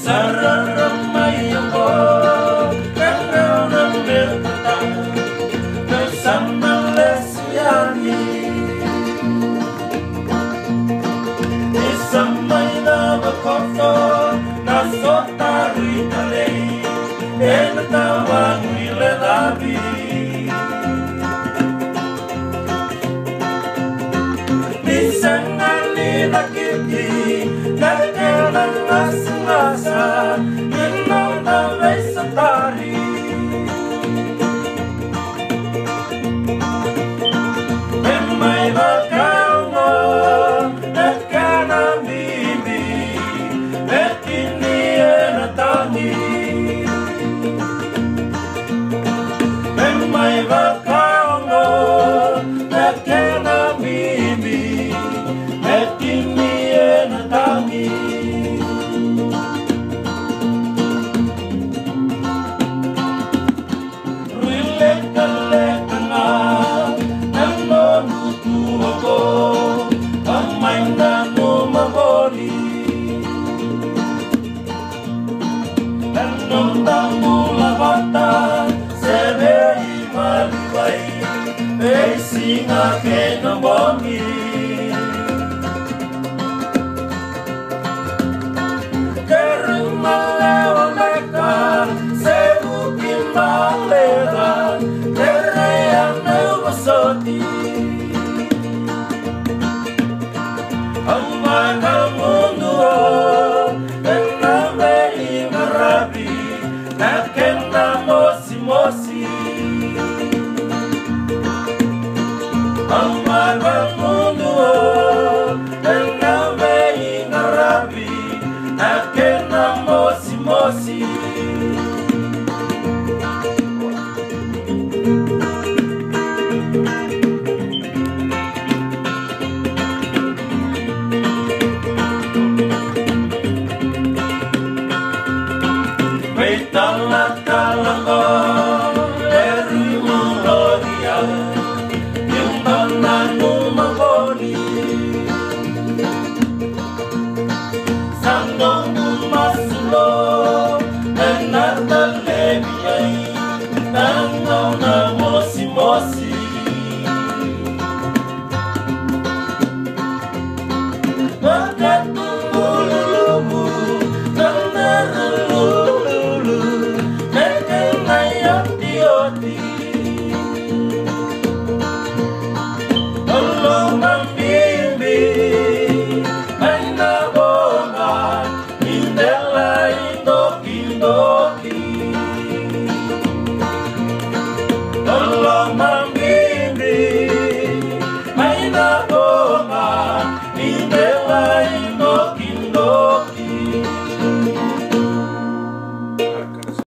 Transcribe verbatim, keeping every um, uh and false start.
Sarara mai oqo, ka gauna me vata, me sa na lesu yani. Ni sa mai na vakoto na sotari talei, ena tawagu i lecavi. Ni sega ni nakiti na kena gasagasa ni nona veisotari. Me mai vakaogo na kena bibi, me tini ena tagi. Me mai vakaogo na kena bibi, me tini ena tagi. Rui lekaleka ga na noqu tu oqo, a mai nanuma voli. Na noda bula vata se veimaliwai, veisiga kei na bogi. Keirau malewa beka se vuki baleca, kerea meu vosoti. Au vakamuduo ena veiqaravi, na kena mosimosi. Au vakamuduo ena veiqaravi, na kena mosimosi. Veitalatala qo e rui muloria, niu dau nanuma voli. Sa noqu masu lo, ena talevi ai na gauna mosimosi.